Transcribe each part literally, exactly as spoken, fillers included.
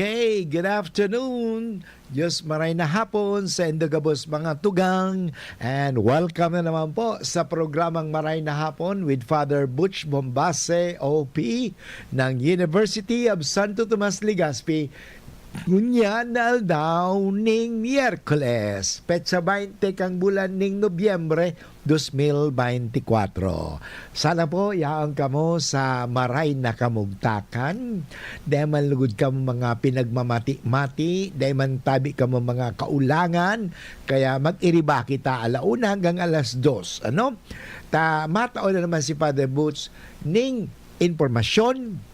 Hey, good afternoon. Diyos maray na hapon sa indo gabos mga tugang. And welcome na naman po sa programang Maray na Hapon with Father Butch Bombase, O P, ng University of Santo Tomas, Legazpi. Ngunyan na aldaw ning Miyerkules, petsa baynte kan bulan ning Nobyembre, dos mil baynte kwatro. Sana po, yaon kamo sa maray na kamugtakan. Dai man lugod kamo mga pinagmamati-mati, dai man tabi kamo mga kaulangan, kaya mag-iriba kita ala una hanggang alas dos, ano? Ta, matao na naman si Father Boots ning impormasyon,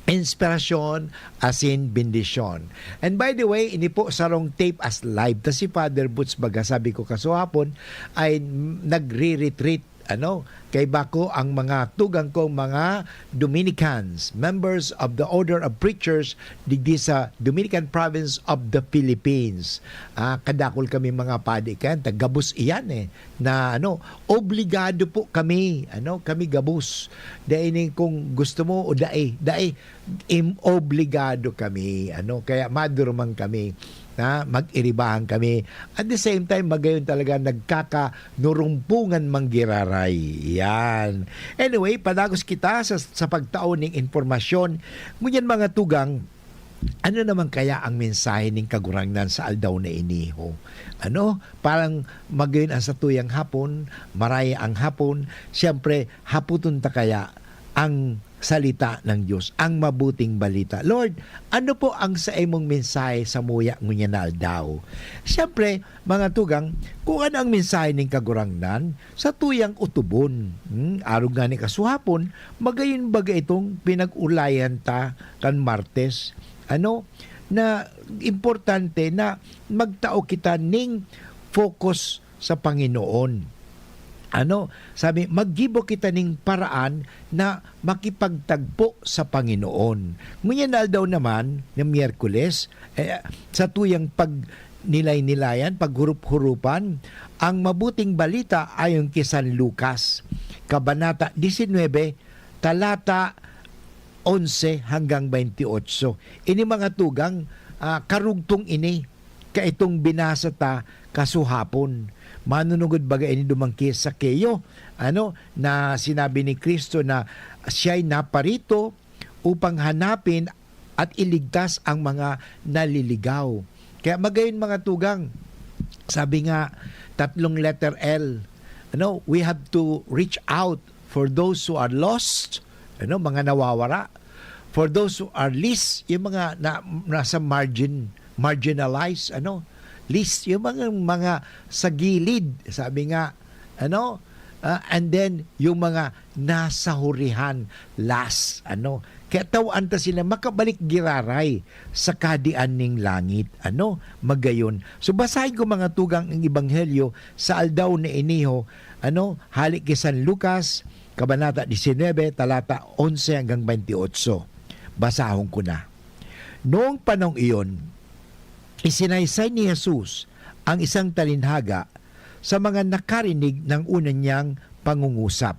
inspirasyon, asin bendisyon. And by the way, ini po sarong tape as live ta si Father Boots, baga sabi ko kasuhapon, ay nagre-retreat, ano, kay bako ang mga tugang kong mga Dominicans, members of the Order of Preachers, digdi sa Dominican Province of the Philippines. Ah, kadakol kami mga padi kan, tagabos iyan eh, na ano, obligado po kami, ano, kami gabos. Dai ning kung gusto mo o dai, dai, im-, obligado kami, ano, kaya maduruman kami na mag-iribahan kami. At the same time, magayon talaga nagkakanurumpungan manggiraray. Yan. Anyway, padagos kita sa, sa pagtao ning impormasyon. Ngunyan, mga tugang, ano naman kaya ang mensahe ning Kagurangnan sa aldaw na ini, ho? Ano? Parang magayon ang satuyang hapon, maraya ang hapon. Siyempre, haputon ta kaya ang salita ng Diyos, ang mabuting balita. Lord, ano po ang saimong mensahe samuya ngunyan na aldaw? Siyempre, mga tugang, kung ano ang mensahe ning Kagurangnan, satuyang utubon. Hmm, arog nga ni kasuhapon, magayon baga itong pinag-ulayan ta kan Martes, ano, na importante na magtao kita ning focus sa Panginoon. Ano, sabi, maggibo kita ning paraan na makipagtagpo sa Panginoon. Ngunyan na aldaw naman, na Miyerkules, eh, satuyang pagnilay-nilayan, paghurup-hurupan, ang mabuting balita ayon ki San Lucas, Kabanata disinwebe, talata onse hanggang baynte otso. Ini, mga tugang, ah, karugtong ini kaitong binasa ta kasuhapon. Manunungod baga ini duman ki Zaqueo, ano, na sinabi ni Cristo na siya'y naparito upang hanapin at iligtas ang mga naliligaw. Kaya magayon, mga tugang, sabi nga, tatlong letter L, ano, we have to reach out for those who are lost, ano, mga nawawara, for those who are least, yung mga na, nasa margin, marginalized, ano, least, yung mga, mga sa gilid, sabi nga, ano, ah, and then yung mga nasa hurihan, last, ano. Kaya tawan ta sila makabalik giraray sa Kahadean ning langit, ano, magayon. So, basahin ko, mga tugang, ang Ebanghelyo sa aldaw na iniho, ano, hali ki San Lucas, Kabanata disinwebe, talata onse hanggang baynte otso. Basahon ko na. Noong panahong iyon, isinaysay ni Jesus ang isang talinhaga sa mga nakarinig ng una niyang pangungusap.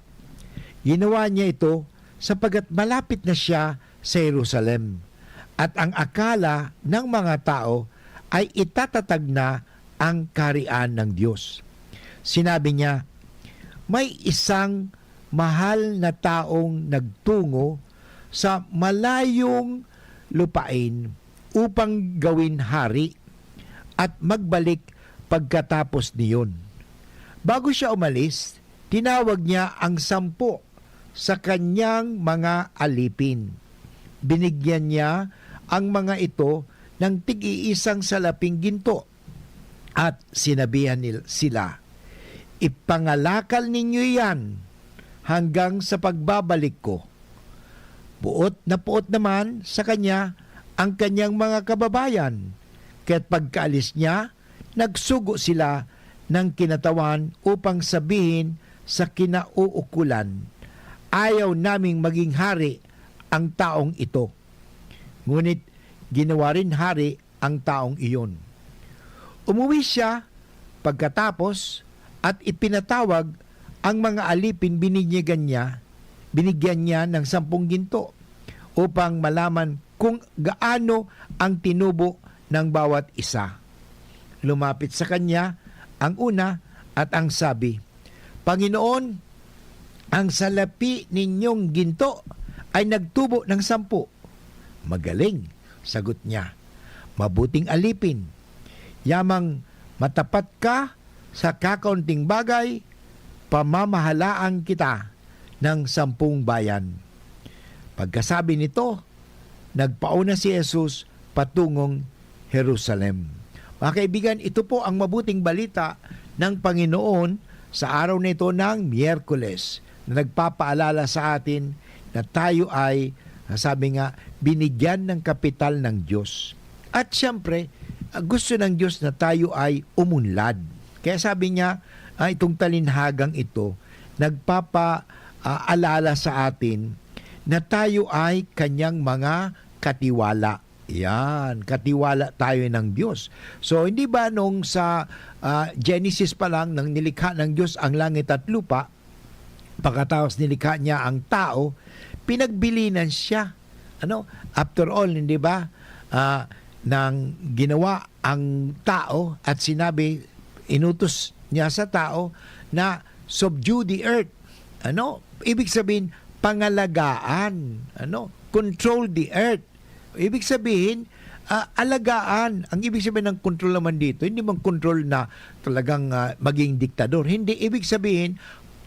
Ginawa niya ito sapagkat malapit na siya sa Jerusalem, at ang akala ng mga tao ay itatatag na ang Kaharian ng Diyos. Sinabi niya, "May isang mahal na taong nagtungo sa malayong lupain upang gawin hari at magbalik pagkatapos niyon. Bago siya umalis, tinawag niya ang sampu sa kanyang mga alipin. Binigyan niya ang mga ito ng tig-iisang salaping ginto at sinabihan nil-, sila, 'Ipangalakal ninyo iyan hanggang sa pagbabalik ko.' Poot na poot naman sa kanya ang kanyang mga kababayan, kaya't pagkaalis niya, nagsugo sila ng kinatawan upang sabihin sa kinauukulan, 'Ayaw naming maging hari ang taong ito.' Ngunit ginawa rin hari ang taong iyon. Umuwi siya pagkatapos at ipinatawag ang mga alipin, binigyan niya, binigyan niya ng sampung ginto upang malaman kung gaano ang tinubo ng bawat isa. Lumapit sa kanya ang una at ang sabi, "Panginoon, ang salapi ninyong ginto ay nagtubo ng sampu." "Magaling," sagot niya. "Mabuting alipin. Yamang matapat ka sa kakaunting bagay, pamamahalaan kita ng sampung bayan." Pagkasabi nito, nagpauna si Jesus patungong Jerusalem. Mga kaibigan, ito po ang mabuting balita ng Panginoon sa araw na ito ng Miyerkules, na nagpapaalala sa atin na tayo ay, sabi nga, binigyan ng kapital ng Diyos. At siyempre, ah, gusto ng Diyos na tayo ay umunlad. Kaya sabi niya, ah, itong talinhagang ito, nagpapa, ah, alala sa atin na tayo ay kanyang mga katiwala. Yan, katiwala tayo ng Diyos. So, hindi ba nung sa, ah, Genesis pa lang, nang nilikha ng Diyos ang langit at lupa, pagkatapos nilikha niya ang tao, pinagbilinan siya. Ano? After all, hindi ba, ah, nang ginawa ang tao at sinabi, inutos niya sa tao na subdue the earth. Ano? Ibig sabihin, pangalagaan. Ano? Control the earth. Ibig sabihin, ah, alagaan. Ang ibig sabihin ng control naman dito, hindi man control na talagang, ah, maging diktador. Hindi. Ibig sabihin,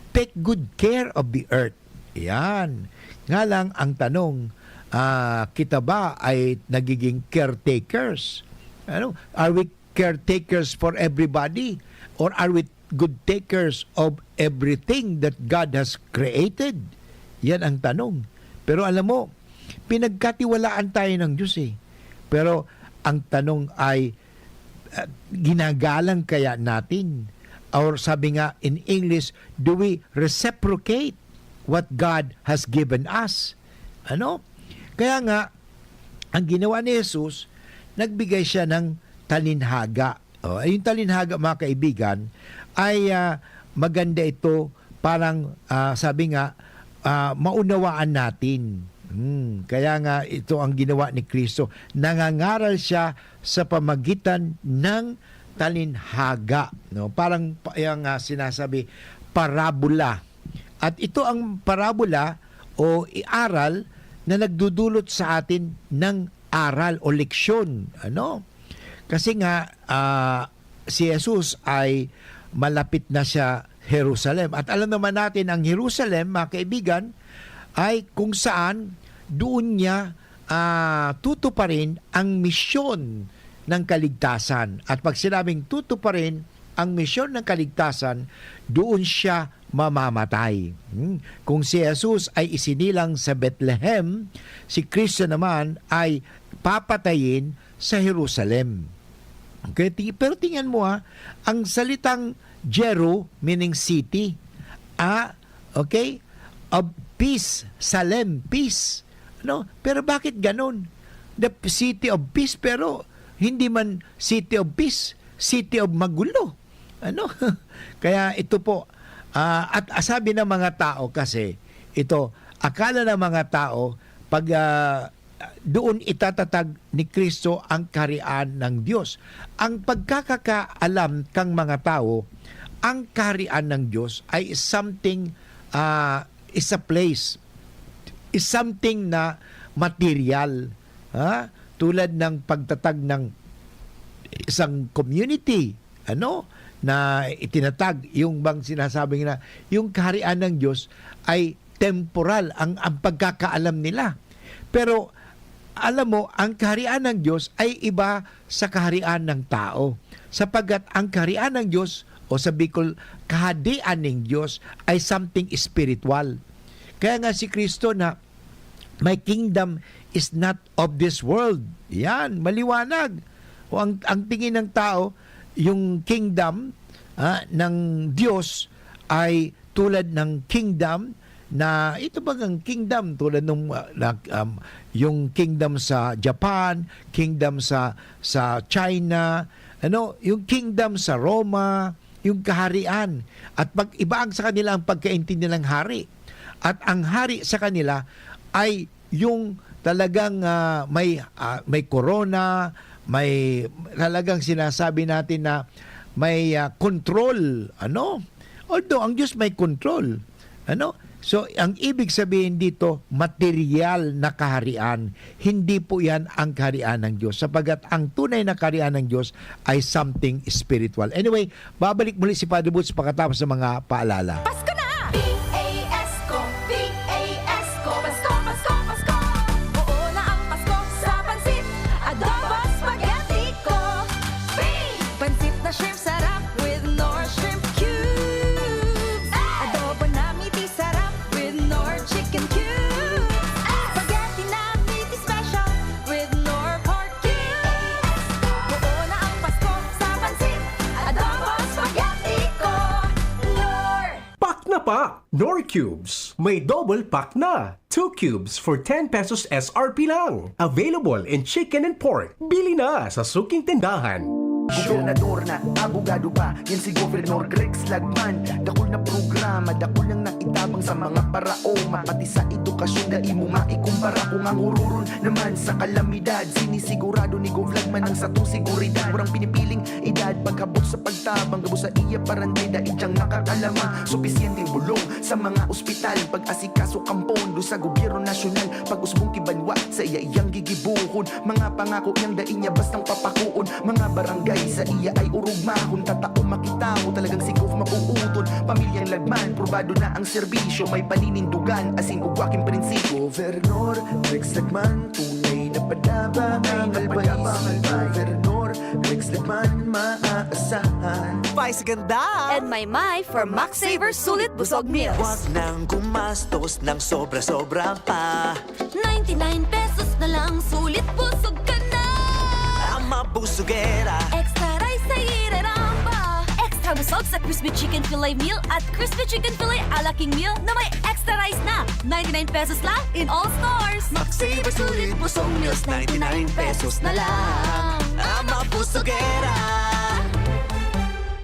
take good care of the earth. Yan. Nga lang, ang tanong, ah, kita ba ay nagiging caretakers? Ano? Are we caretakers for everybody? Or are we good takers of everything that God has created? Yan ang tanong. Pero alam mo, pinagkatiwalaan tayo ng Diyos eh. Pero ang tanong ay, ah, ginagalang kaya natin? Or sabi nga in English, do we reciprocate what God has given us? Ano? Kaya nga, ang ginawa ni Jesus, nagbigay siya ng talinhaga. Oh, yung talinhaga, mga kaibigan, ay, ah, maganda ito, parang, ah, sabi nga, ah, maunawaan natin. Hmm, kaya nga ito ang ginawa ni Kristo. Nangangaral siya sa pamagitan ng talinhaga, no? Parang pa-, yung, ah, sinasabi, parabola. At ito ang parabola o i-, aral na nagdudulot sa atin ng aral o leksyon, ano? Kasi nga, ah, si Jesus ay malapit na siya Jerusalem. At alam naman natin, ang Jerusalem, mga kaibigan, ay kung saan doon niya, ah, tutuparin ang misyon ng kaligtasan. At pag sinabing tutuparin ang misyon ng kaligtasan, doon siya mamamatay. Hmm? Kung si Jesus ay isinilang sa Bethlehem, si Kristo naman ay papatayin sa Jerusalem. Okay, ti-, pero tingnan mo ha, ang salitang Jeru, meaning city, ah, okay, of peace, Salem, peace. No? Pero bakit ganun? The city of peace, pero hindi man city of peace, city of magulo. Ano? Kaya ito po, ah, at, ah, sabi ng mga tao kasi, ito, akala ng mga tao, pag, ah, doon itatatag ni Kristo ang kaharian ng Diyos. Ang pagkakakaalam kang mga tao, ang kaharian ng Diyos ay something, ah, is a place, is something na material, ha? Tulad ng pagtatag ng isang community, ano, na itinatag, yung bang sinasabing na yung kaharian ng Diyos ay temporal ang, ang pagkakaalam nila. Pero, alam mo, ang kaharian ng Diyos ay iba sa kaharian ng tao. Sapagkat ang kaharian ng Diyos, o sa Bicol, kahadian ng Diyos, ay something spiritual. Kaya nga si Kristo na, "My kingdom is not of this world." Yan, maliwanag. O ang, ang tingin ng tao, yung kingdom, ah, ng Diyos ay tulad ng kingdom na, ito bagang kingdom tulad nung, ah, nag, um, yung kingdom sa Japan, kingdom sa, sa China, ano, yung kingdom sa Roma, yung kaharian. At pag iba ang sa kanila ang pagkaintindi ng hari. At ang hari sa kanila ay yung talagang, ah, may, ah, may korona, may talagang sinasabi natin na may, ah, kontrol, ano? Although ang Diyos may kontrol, ano? So, ang ibig sabihin dito, material na kaharian. Hindi po yan ang kaharian ng Diyos. Sapagkat ang tunay na kaharian ng Diyos ay something spiritual. Anyway, babalik muli si Padre Boots pagkatapos ng mga paalala. Pasko na! P A S ko, P A S ko, Pasko, Pasko, Pasko. Oo na ang Pasko sa pansit, adobo, spaghetti ko. P! Pansit na shrimp sarap with Knorr Shrimp Cubes. Adobo na miti sarap with Knorr Chicken Cubes. Spaghetti na miti special with Knorr Pork Cubes. Oo na ang Pasko sa pansit, adobo, spaghetti ko. Knorr! Pack na pack! Knorr Cubes! May double pack na! Two cubes for ten pesos S R P lang. Available in chicken and pork. Bili na sa suking tindahan. Gobernador na, abogado pa, yan si Governor Grex Lagman. Dakul na programa, dakul nang naitabang sa mga parao. Mapati sa edukasyon, dai mo maikumpara. Kung ang hururon naman sa kalamidad, sinisigurado ni Gov Lagman ang satong seguridad. Walang pinipiling edad, pagkabot sa pagtabang, gabos sa iya parantay, dai diyang makakalama. Supisyenteng bulong sa mga ospital, pag-asikaso kan pondo sa gobyerno nasyonal, pag-usbong ki banwa sa iya iyang gigibohon, mga pangako niyang dai niya bastang papakoon, mga barangay sa iya ay orog mahon, tatao makita mo talagang si Gov mabuuton, pamilyang Lagman, probado na ang serbisyo, may paninindugan, asin ugwa king prinsipyo. Governor Rex Lagman, tunay na padaba ang always. Governor Rex Lagman, maaasahan. Spice ganda! And may may for Max Saver Sulit Busog Meals. Huwag nang gumastos ng sobra-sobra pa. Ninety-nine pesos na lang, sulit busog ka na. Ang mabusugera. Extra rice sa ireramba. Extra busog sa crispy chicken fillet meal at crispy chicken fillet a la king meal na may extra rice na. Ninety-nine pesos lang in all stores. Max Saver Sulit Busog Meals, ninety-nine pesos na lang. Ang mabusugera.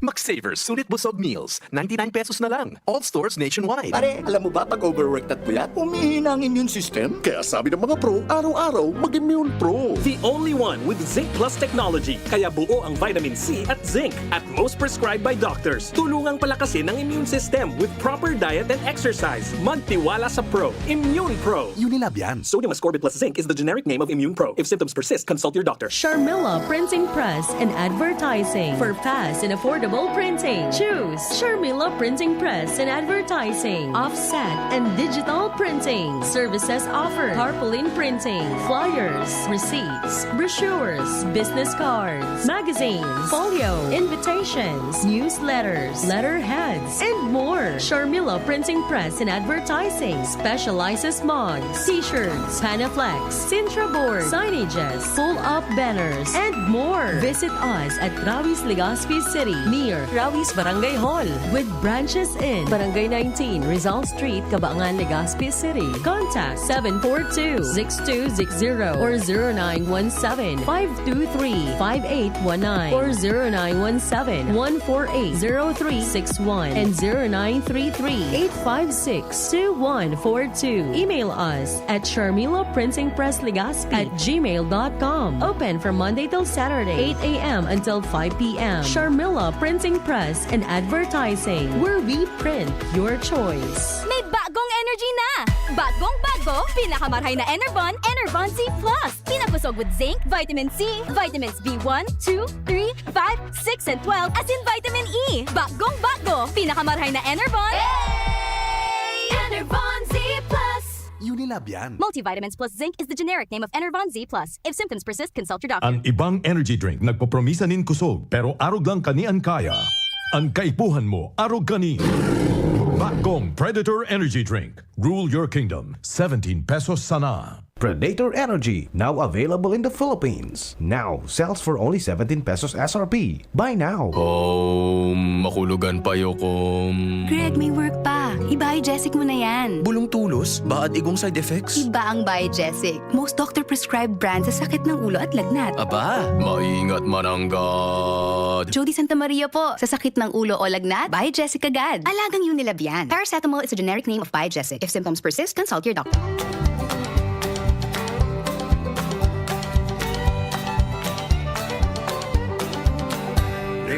Max Saver Sulit Busog Meals, ninety-nine pesos na lang. All stores nationwide. Pare, alam mo ba, pag overwork at puyat, humihina ang immune system? Kaya sabi ng mga pro, araw-araw mag-Immune Pro. The only one with Zinc Plus technology. Kaya buo ang vitamin C at zinc at most prescribed by doctors. Tulungang palakasin ang immune system with proper diet and exercise. Magtiwala sa Pro. Immune Pro. Unilab yan. Sodium ascorbate plus zinc is the generic name of Immune Pro. If symptoms persist, consult your doctor. Sharmila Printing Press and Advertising. For fast and affordable printing, choose Sharmila Printing Press and Advertising. Offset and digital printing. Services offered: tarpaulin printing, flyers, receipts, brochures, business cards, magazines, folio, invitations, newsletters, letterheads, and more. Sharmila Printing Press and Advertising specializes mugs, t-shirts, Panaflex, Sintra board, signages, pull-up banners, and more. Visit us at Rawis, Legazpi City, near Rawis Barangay Hall, with branches in Barangay nineteen, Rizal Street, Cabaangan, Legazpi City. Contact seven four two, six two six zero or zero nine one seven, five two three, five eight one nine or zero nine one seven, one four eight, zero three six one and zero nine three three, eight five six, two one four two. Email us at Sharmila Printing Press Legazpi at gmail dot com. Open from Monday till Saturday, eight a m until five p m. Sharmila Printing Press and Advertising, where we print your choice. May bagong energy na! Bagong bago, pinakamarhay na Enervon, Enervon Z plus. Pinabusog with zinc, vitamin C, vitamins B one, two, three, five, six, and twelve, asin vitamin E. Bagong bago, pinakamarhay na Enervon. Enervon Z plus. Unilab yan. Multivitamins plus zinc is the generic name of Enervon Z plus. If symptoms persist, consult your doctor. An ibang energy drink nagpopromisa nin kusog, pero arog lang kani an kaya. An kaipuhan mo, arog kani. Bagong Predator Energy Drink. Rule your kingdom. Seventeen pesos sana. Predator Energy, now available in the Philippines. Now sells for only seventeen pesos S R P. Buy now. Om, makulogan pa, yokom. Greg, may work pa. I-Biogesic mo na yan. Bulong tulos, baad igong side effects? Iba ang Biogesic. Most doctor-prescribed brand sa sakit ng ulo at lagnat. Aba, maingat mananggad. Jody Santa Maria po. Sa sakit ng ulo o lagnat, Biogesic agad. Alagang Unilab yan. Paracetamol is a generic name of Biogesic. If symptoms persist, consult your doctor.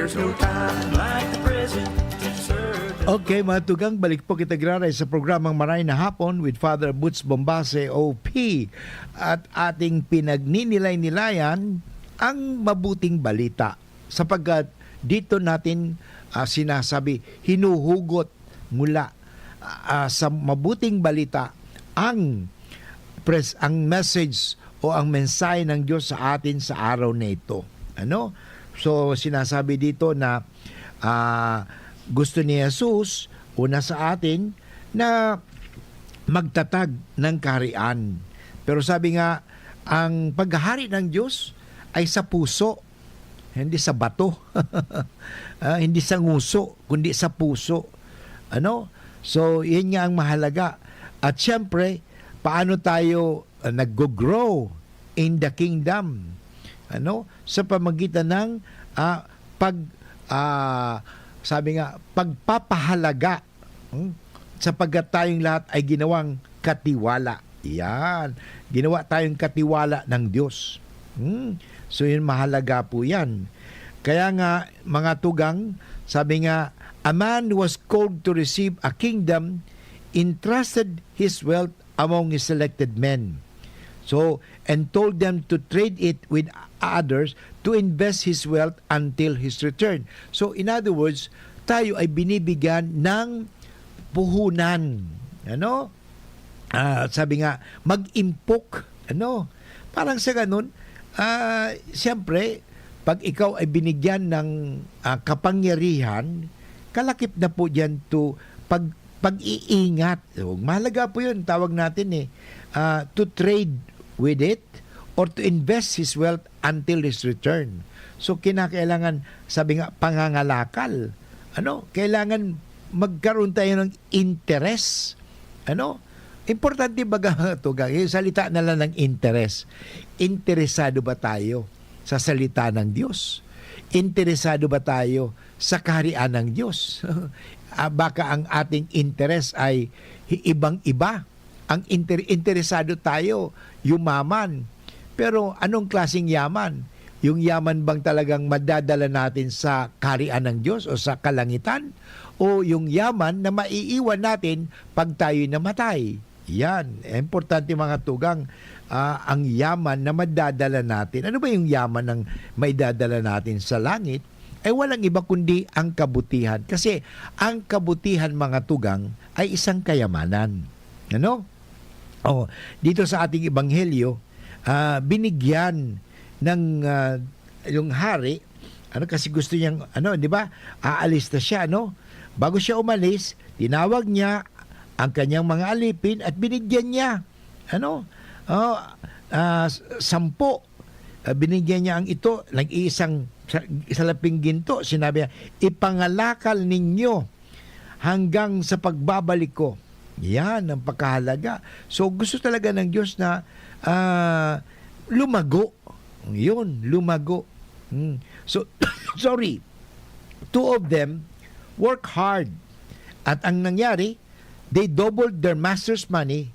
No time like the present to serve the Okay, mga tugang, balik po kita graray sa programang Maray na Hapon with Father Boots Bombase, O P, at ating pinagninilayan ang mabuting balita. Sapagkat dito natin ah, sinasabi, hinuhugot mula ah, sa mabuting balita ang pres ang message o ang mensahe ng Diyos sa atin sa araw na ito. Ano? So, sinasabi dito na ah, gusto ni Jesus, una sa atin, na magtatag ng kaharian. Pero sabi nga, ang paghahari ng Diyos ay sa puso, hindi sa bato. Ah, hindi sa nguso, kundi sa puso. Ano? So, yan nga ang mahalaga. At syempre, paano tayo ah, naggo-grow in the kingdom? Ano? Sa pamagitan ng ah, pag ah, sabi nga, pagpapahalaga. Hmm? Sapagkat tayong lahat ay ginawang katiwala. Yan. Ginawa tayong katiwala ng Diyos. Hmm? So yun, mahalaga po yan. Kaya nga, mga tugang, sabi nga, "A man was called to receive a kingdom, entrusted his wealth among his selected men." So, and told them to trade it with others to invest his wealth until his return. So, in other words, tayo ay binibigyan ng puhunan. Ano? Ah, sabi nga, mag-impok. Ano? Parang sa ganun, ah, siyempre, pag ikaw ay binigyan ng ah, kapangyarihan, kalakip na po diyan to pag pag-iingat. So, mahalaga po 'yun, tawag natin eh, ah, to trade with it or to invest his wealth until his return. So kinakailangan, sabi nga, pangangalakal. Ano? Kailangan magkaroon tayo ng interes. Ano? Importante baga mga tugang, yung salita na lang ng interes. Interesado ba tayo sa salita ng Diyos? Interesado ba tayo sa kaharian ng Diyos? Ah, baka ang ating interes ay hi- ibang-iba. Ang inter- interesado tayo, yumaman. Pero anong klaseng yaman? Yung yaman bang talagang madadala natin sa kaharian ng Diyos o sa kalangitan? O yung yaman na maiiwan natin pag tayo'y namatay? Yan. Eh, importante, mga tugang, ah, ang yaman na madadala natin. Ano ba yung yaman ng maidadala natin sa langit? Ay walang iba kundi ang kabutihan. Kasi ang kabutihan, mga tugang, ay isang kayamanan. Ano? Oh, dito sa ating ebanghelyo, ah, binigyan ng ah, yung hari, ano, kasi gusto niyang, ano, di ba? Aalis na siya, no? Bago siya umalis, tinawag niya ang kanyang mga alipin at binigyan niya, ano, oh, ah, s- sampo. Ah, binigyan niya ang ito, nag-iisang sa- salaping ginto. Sinabi niya, "Ipangalakal ninyo hanggang sa pagbabalik ko." Yan ang pagkahalaga. So, gusto talaga ng Diyos na ah, lumago. Yun, lumago. Hmm. So, sorry. Two of them work hard. At ang nangyari, they doubled their master's money,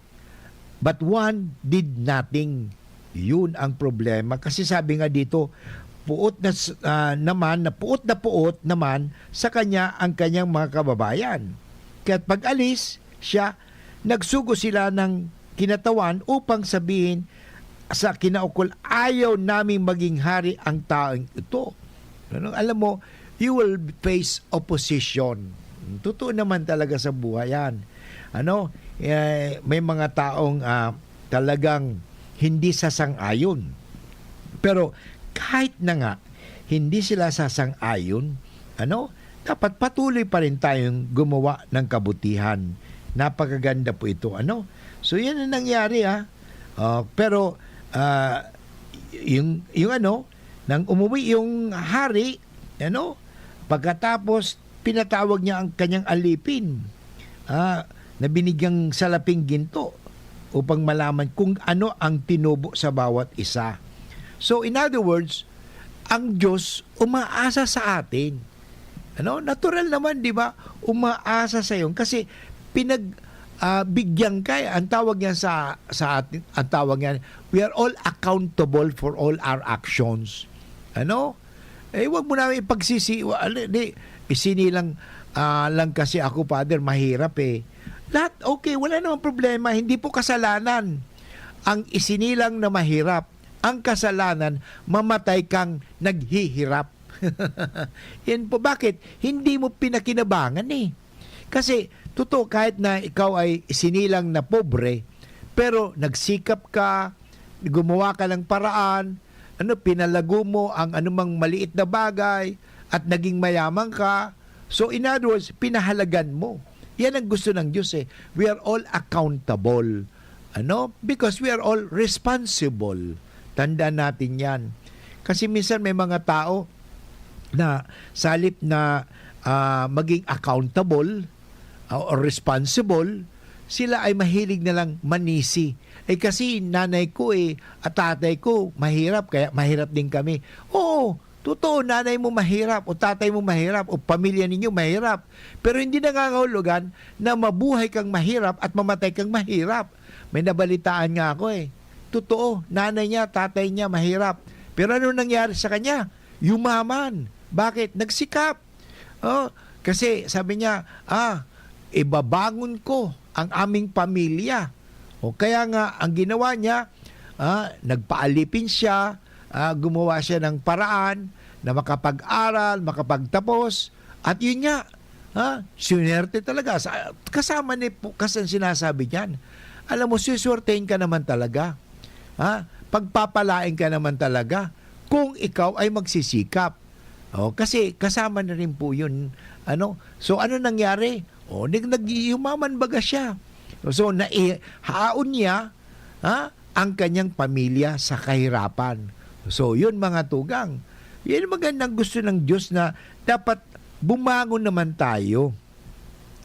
but one did nothing. Yun ang problema. Kasi sabi nga dito, puot na s- ah, naman, na puot na puot naman sa kanya ang kanyang mga kababayan. Kaya't pag-alis siya, nagsugo sila ng kinatawan upang sabihin sa kinaukol, "Ayaw naming maging hari ang taong ito." Ano? Alam mo, you will face opposition. Totoo naman talaga sa buhay yan. Ano? Eh, may mga taong ah, talagang hindi sasang-ayon. Pero kahit na nga hindi sila sasang-ayon, ano, dapat patuloy pa rin tayong gumawa ng kabutihan. Napakaganda po ito, ano. So yan ang nangyari, ha. Ah, pero ah, yung yung ano, nang umuwi yung hari, ano, pagkatapos pinatawag niya ang kanyang alipin, ah, na binigyang salaping ginto upang malaman kung ano ang tinubo sa bawat isa. So, in other words, ang Diyos umaasa sa atin. Ano? Natural naman, di ba? Umaasa sa iyo. Kasi pinag ah, bigyan ka eh. Ang tawag niyan sa, sa atin, ang tawag niyan, we are all accountable for all our actions. Ano? Eh, wag mo namin ipagsisi-, wa-, ali-, di, isinilang, ah, lang kasi ako, Father, mahirap eh. Lahat, okay, wala namang problema, hindi po kasalanan. Ang isinilang na mahirap, ang kasalanan, mamatay kang naghihirap. Yan po, bakit? Hindi mo pinakinabangan eh. Kasi, totoo, kahit na ikaw ay isinilang na pobre, pero nagsikap ka, gumawa ka ng paraan, ano, pinalago mo ang anumang maliit na bagay, at naging mayaman ka. So, in other words, pinahalagan mo. Yan ang gusto ng Diyos eh. We are all accountable. Ano? Because we are all responsible. Tandaan natin yan. Kasi minsan may mga tao na sa halip na, ah, maging accountable, ah, or responsible, sila ay mahilig na lang manisi. Eh, kasi nanay ko eh, at tatay ko mahirap, kaya mahirap din kami. Oo, totoo, nanay mo mahirap, o tatay mo mahirap, o pamilya ninyo mahirap. Pero hindi nangangahulugan na mabuhay kang mahirap at mamatay kang mahirap. May nabalitaan nga ako eh. Totoo, nanay niya, tatay niya mahirap. Pero ano nangyari sa kanya? Yumaman. Bakit? Nagsikap. Oh, kasi sabi niya, "Ah, ibabangon ko ang aming pamilya." O kaya nga, ang ginawa niya, ah, nagpaalipin siya, ah, gumawa siya ng paraan na makapag-aral, makapagtapos. At yun nga, ha, swerte talaga. Sa, kasama ni po, kasi ang sinasabi niyan, alam mo, siswertehin ka naman talaga. Ha? Pagpapalain ka naman talaga kung ikaw ay magsisikap. Oh, kasi kasama na rin po yun. Ano? So, ano nangyari? Oh, nag-, nag-, yumaman baga siya. So, nai-, haon niya, ha, ang kanyang pamilya sa kahirapan. So, yun, mga tugang. Yan ang magandang gusto ng Diyos, na dapat bumangon naman tayo.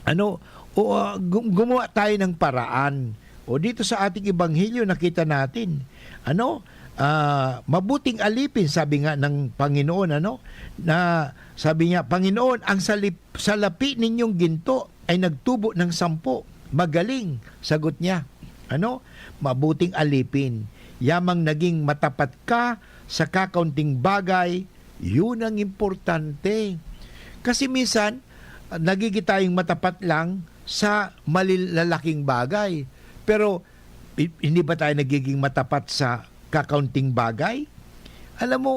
Ano, o, ah, gu-, gumawa tayo ng paraan. O dito sa ating ebanghelyo, nakita natin, ano, ah, mabuting alipin, sabi nga ng Panginoon, ano, na sabi niya, "Panginoon, ang salip-, salapi ninyong ginto ay nagtubo ng sampo." "Magaling," sagot niya. Ano? "Mabuting alipin, yamang naging matapat ka sa kakaunting bagay, yun ang importante." Kasi minsan, nagiging tayong matapat lang sa malil-, lalaking bagay. Pero, hi-, hindi ba tayo nagiging matapat sa kakaunting bagay? Alam mo,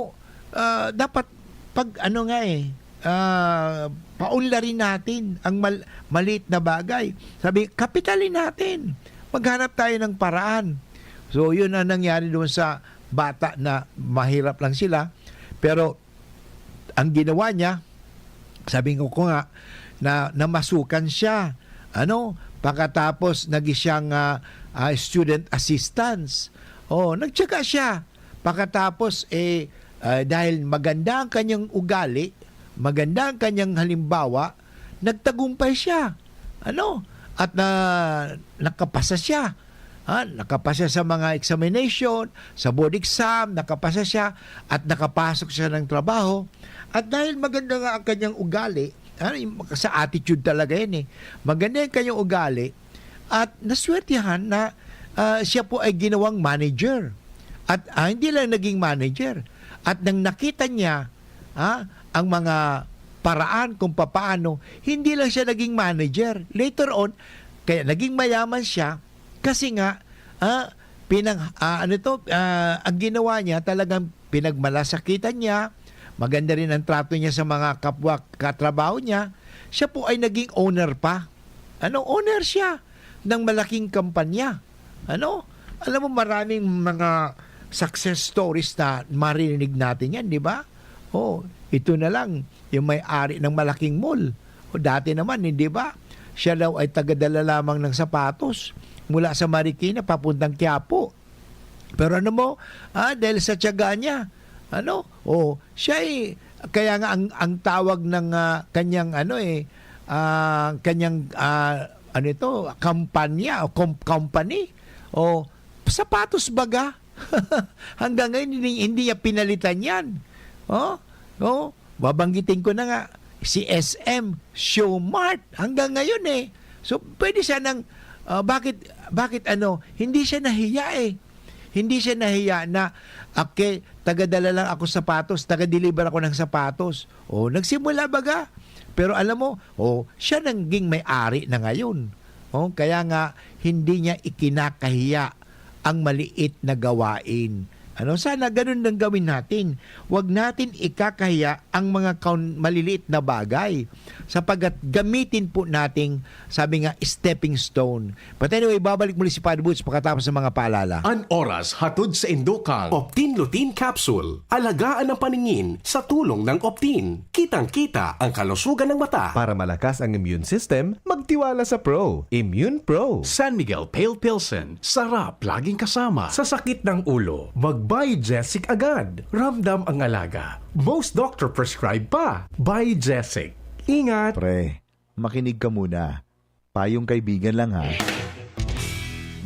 ah, dapat pag ano nga eh, ah, paunlarin natin ang mal-, maliit na bagay. Sabi, kapitalin natin. Maghanap tayo ng paraan. So, yun ang nangyari doon sa bata na mahirap lang sila. Pero, ang ginawa niya, sabi ko, ko nga, na namasukan siya. Ano? Pagkatapos, naging siyang, ah, ah, student assistance. Oh, nagtiyaga siya. Pagkatapos, eh, ah, dahil maganda ang kanyang ugali, maganda ang kanyang halimbawa, nagtagumpay siya. Ano? At na, nakapasa siya. Ha? Nakapasa sa mga examination, sa board exam, nakapasa siya at nakapasok siya ng trabaho. At dahil maganda nga ang kanyang ugali, ha, yung sa attitude talaga yan eh. Maganda yung kanyang ugali at naswertihan na, ah, siya po ay ginawang manager. At, ah, hindi lang naging manager. At nang nakita niya, ha, ang mga paraan kung papaano, hindi lang siya naging manager. Later on, kaya naging mayaman siya kasi nga, ah, pinang-, ah, ano to, ah, ang ginawa niya, talagang pinagmalasakitan niya, maganda rin ang trato niya sa mga kapwa katrabaho niya, siya po ay naging owner pa. Ano, owner siya ng malaking kumpanya. Ano? Alam mo, maraming mga success stories na maririnig natin yan, di ba? Oh, ito na lang, yung may-ari ng malaking mall. O, dati naman, hindi ba? Siya daw ay tagadala lamang ng sapatos mula sa Marikina papuntang Quiapo. Pero ano mo, ah, dahil sa tiyaga niya, ano, oh, siya ay, kaya nga ang, ang tawag ng, ah, kanyang, ano eh, ah, kanyang, ah, ano ito, kampanya o com-, company, o sapatos baga. Hanggang ngayon, hindi, hindi niya pinalitan yan. Oh, oh, babanggitin ko na nga, si S M, Show Mart, hanggang ngayon eh. So, pwede siya nang, ah, bakit, bakit ano, hindi siya nahiya eh. Hindi siya nahiya na, okay, Tagadala lang ako sapatos, taga-deliver ako ng sapatos. O, nagsimula baga. Pero alam mo, o, siya naging may-ari na ngayon. O, kaya nga, hindi niya ikinakahiya ang maliit na gawain. Ano, sana ganun ang gawin natin. Huwag natin ikakahiya ang mga kaun-, maliliit na bagay, sapagkat gamitin po nating, sabi nga, stepping stone. But anyway, babalik muli si Padre Boots pagkatapos ng mga paalala. An oras hatod sa indukang Optin Lutein Capsule. Alagaan ang paningin sa tulong ng Optin. Kitang-kita ang kalusugan ng mata. Para malakas ang immune system, magtiwala sa Pro. Immune Pro. San Miguel Pale Pilsen. Sarap laging kasama. Sa sakit ng ulo, mag-Biogesic agad. Ramdam ang alaga. Most doctor prescribe pa. Biogesic. Ingat! Pre, makinig ka muna. Payong kaibigan lang, ha.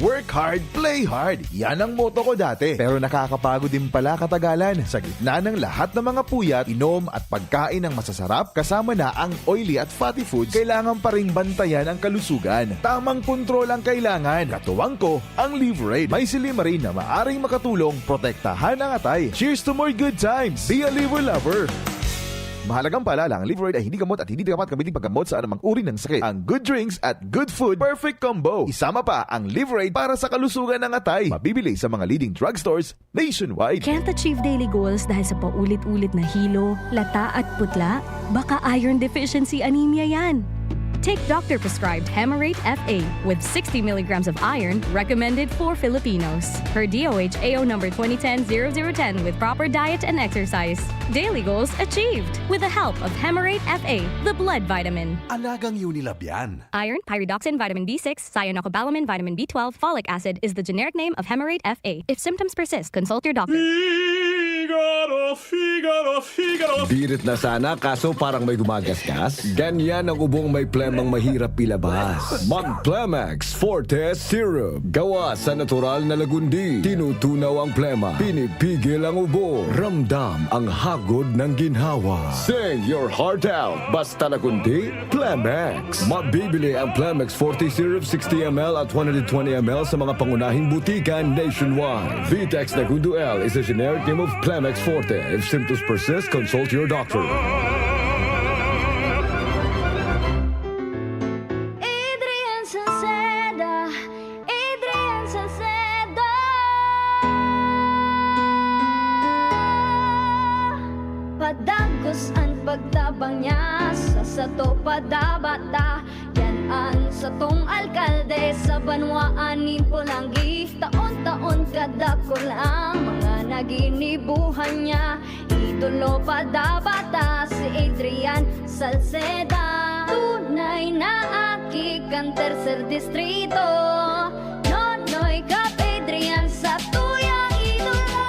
Work hard, play hard. Yan ang motto ko dati. Pero nakakapagod din pala katagalan. Sa gitna ng lahat ng mga puyat, inom at pagkain ng masasarap, kasama na ang oily at fatty foods, kailangan pa ring bantayan ang kalusugan. Tamang kontrol ang kailangan. Katuwang ko, ang Liverade. May silymarin na maaring makatulong protektahan ang atay. Cheers to more good times! Be a Liver Lover! Mahalagang paalala, ang Liverade ay hindi gamot at hindi dapat gamitin paggamot sa anumang uri ng sakit. Ang good drinks at good food, perfect combo. Isama pa ang Liverade para sa kalusugan ng atay. Mabibili sa mga leading drugstores nationwide. Can't achieve daily goals dahil sa paulit-ulit na hilo, lata at putla? Baka iron deficiency anemia yan. Take doctor-prescribed Hemarate F A with sixty milligrams of iron, recommended for Filipinos. Per D O H A O number twenty ten zero zero ten, with proper diet and exercise. Daily goals achieved with the help of Hemarate F A, the blood vitamin. Alagang Unilab yan. Iron, pyridoxine, vitamin B six, cyanocobalamin, vitamin B twelve, folic acid is the generic name of Hemarate F A. If symptoms persist, consult your doctor. Figaro, Figaro, Figaro. Birit na sana, kaso parang may gumagasgas. Ganyan ang ubong may plemang mahirap ilabas. Mag Plemex Forte Syrup. Gawa sa natural na lagundi. Tinutunaw ang plema. Pinipigil ang ubo. Ramdam ang hagod ng ginhawa. Sing your heart out. Basta lagundi, Plemex. Mabibili ang Plemex Forte Syrup sixty M L at one hundred twenty M L sa mga pangunahing butika nationwide. Vitex Nagundo L is a generic name of Plemex Forte. If symptoms persist, consult your doctor. Adrian Salceda, Adrian Salceda. Padagos an pagtabang niya sa sato padabata. Yan an satong alkalde sa banwaan nin Polangui. Taon-taon kadakul ang mga naginibuhan niya. Idolo padabata si Adrian Salceda. Tunay na aki kan Tercer Distrito. Nonoy Cap Adrian sa tuyang idolo.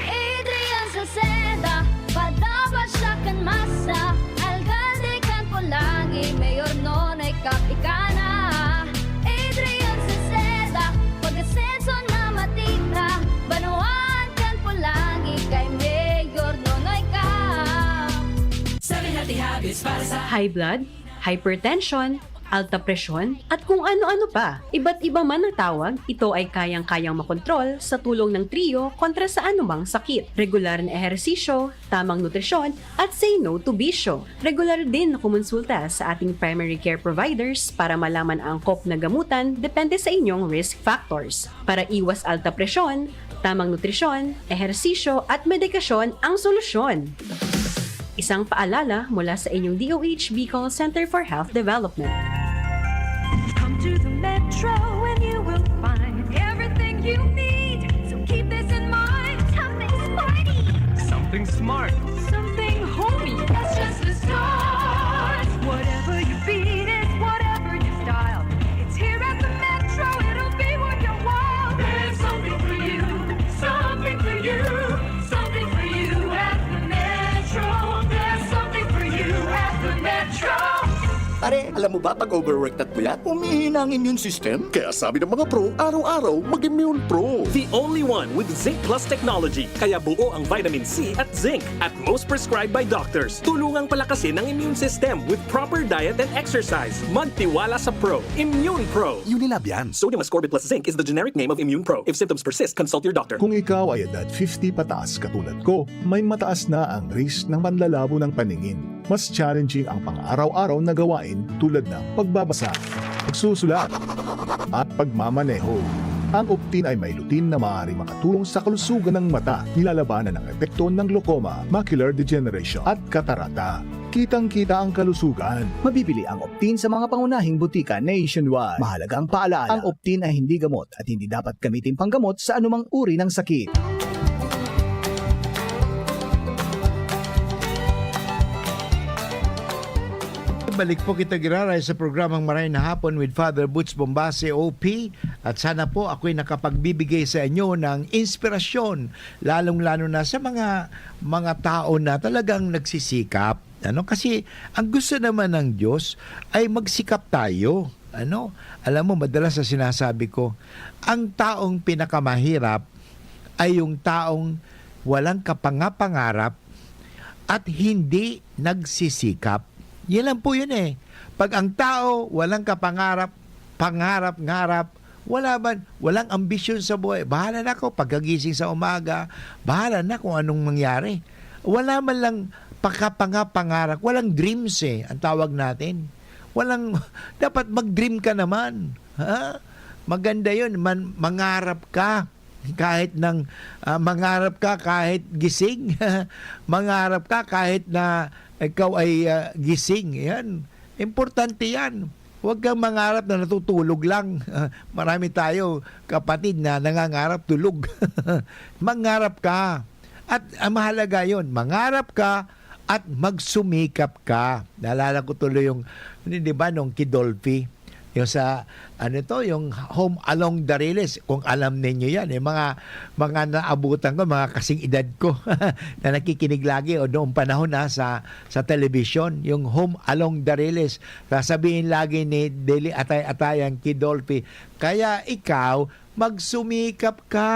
Adrian Salceda, padaba siya kan masa. Alkalde kan Polangui, Mayor Nonoy Cap ika na. Adrian Salceda, pag-asenso na matira. Banwaan kan Polangui kay Mayor Nonoy Cap. Seven healthy habits para sa High blood, hypertension, alta presyon, at kung ano-ano pa. Iba't iba man ang tawag, ito ay kayang-kayang makontrol sa tulong ng Trio kontra sa anumang sakit. Regular na ehersisyo, tamang nutrisyon, at say no to bisyo. Regular din na kumonsulta sa ating primary care providers para malaman ang angkop na gamutan depende sa inyong risk factors. Para iwas alta presyon, tamang nutrisyon, ehersisyo, at medikasyon ang solusyon. Isang paalala mula sa inyong D O H Bicol Center for Health Development. Come to the Metro and you will find everything you need. So keep this in mind. Something sporty. Something smart. Something homey. That's just the start. Whatever your beat is, whatever your style, it's here at the Metro. It'll be worth your while. There's something for you. Something for you. Something for you at the Metro. There's something for you at the Metro. Pare, alam mo ba pag overworked at puyat, humihina ang immune system? Kaya sabi ng mga pro, araw-araw mag-Immune Pro. The only one with Zinc Plus technology. Kaya buo ang vitamin C at zinc at most prescribed by doctors. Tulungang palakasin ang immune system with proper diet and exercise. Magtiwala sa pro. Immune Pro. Unilab yan. Sodium ascorbate plus zinc is the generic name of Immune Pro. If symptoms persist, consult your doctor. Kung ikaw ay edad fifty pataas katulad ko, may mataas na ang risk ng panlalabo ng paningin. Mas challenging ang pang-araw-araw na gawain tulad ng pagbabasa, pagsusulat, at pagmamaneho. Ang Optin ay may lutein na maaaring makatulong sa kalusugan ng mata. Nilalabanan ang epekto ng glaucoma, macular degeneration, at katarata. Kitang-kita ang kalusugan. Mabibili ang Optin sa mga pangunahing butika nationwide. Mahalagang paalaala, ang Optin ay hindi gamot at hindi dapat gamitin panggamot sa anumang uri ng sakit. Balik po kita, giraray, sa programang Maray na Hapon with Father Butch Bombase, O P. At sana po ako'y nakapagbibigay sa inyo ng inspirasyon, lalong-lalo na sa mga, mga tao na talagang nagsisikap. Ano? Kasi ang gusto naman ng Diyos ay magsikap tayo. Ano? Alam mo, madalas na sinasabi ko, ang taong pinakamahirap ay yung taong walang kapangapangarap at hindi nagsisikap. Yan lang po yun eh. Pag ang tao walang kapangarap, pangarap-ngarap, wala man, walang ambisyon sa buhay, bahala na ako pagkagising sa umaga, bahala na kung anong mangyari. Wala man lang pakapangapangarap, walang dreams eh, ang tawag natin. Walang, dapat mag-dream ka naman. Ha? Maganda yun, man, mangarap ka. Kahit nang, ah, mangarap ka kahit gising. Mangarap ka kahit na ikaw ay, ah, gising. Yan. Importante yan. Huwag kang mangarap na natutulog lang. Marami tayo, kapatid, na nangangarap tulog. Mangarap ka. At ang mahalaga yon, mangarap ka at magsumikap ka. Naalala ko tuloy yung, di ba, nung kidolphi, yung sa, ano to, yung Home Along the Riles, kung alam ninyo yan, yung mga, mga naabutan ko, mga kasing edad ko, na nakikinig lagi o noong panahon na sa, sa telebisyon, yung Home Along the Riles. Sasabihin lagi ni Deli Atay-Atay ang kidolphi, "Kaya ikaw, magsumikap ka."